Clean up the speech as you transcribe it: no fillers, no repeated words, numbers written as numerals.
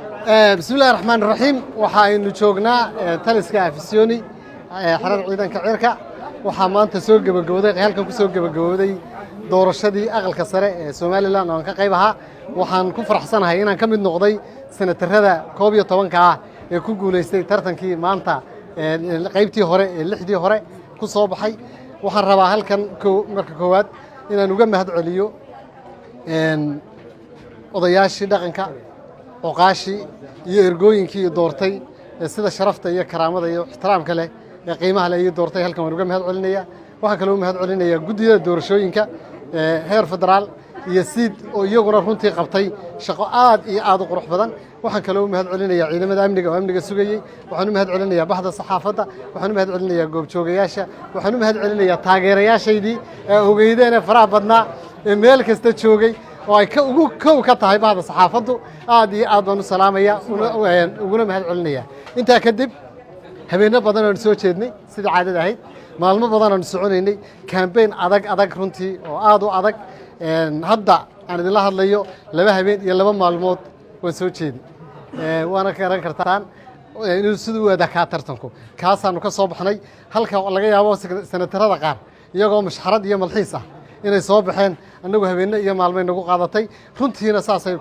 Bismi illahi raxmaan raxiim. Waxa aynu joognaa taliska Afisyooni, xerada ciidanka cirka. Waxaa maanta soo gebagabooday, halkan ku soo gebagabooday doorashadii aqalka sare ee Somaliland oo aan ka qayb ahaa. Waxaan ku faraxsanahay inaan ka mid noqday senatarada 11-ka ah ee ku guulaystay tartankii maanta, qaybtii hore ee lixdii hore ku soo baxay. Waxaan rabaa halkan marka koowaad inaan uga mahad celiyo odayaashii dhaqanka, oqaashii iyo ergooyinkii doortay ee sida sharafta iyo karaamada iyo ixtiraamka leh ee qiimaha leh ii doortay. Halkan waan uga mahad celinaya. Waxaan kaloo u mahad celinayaa guddiyada doorashooyinka heer federaal iyo SEIT oo iyaguna runtii qabtay shaqo aad iyo aad u qurux badan. Waxaan kaloo u mahad celinayaa ciidamada amniga oo amniga sugayey. Waxaan u mahad celinayaa baxda saxaafadda. Waxaan u mahad celinayaa goobjoogayaasha. Waxaan u mahad celinayaa taageerayaashaydii ee ogeydeen ee faraha badnaa ee meel kasta joogay, oo ay ka ugu kow ka tahay bahda saxaafaddu. Aad iyo aad baan u salaamaya, uguna mahad celinaya. Intaa kadib, habeenno badan oonu soo jeednay sidii caadada ahayd, maalmo badan aanu soconaynay, campaign adag adag runtii oo aad u adag. Hadda aan idinla hadlayo 2 habeen iyo 2 maalmood waan soo jeedi, waana garan kartaan inuu siduu u adakaa tartanku. Kaasaanu ka soo baxnay halka laga yaabo senatarada qaar iyagoo mashxarad iyo malxiis ah inay soo baxeen. Annagu habeenno iyo maalmay nagu qaadatay runtiina, saasay.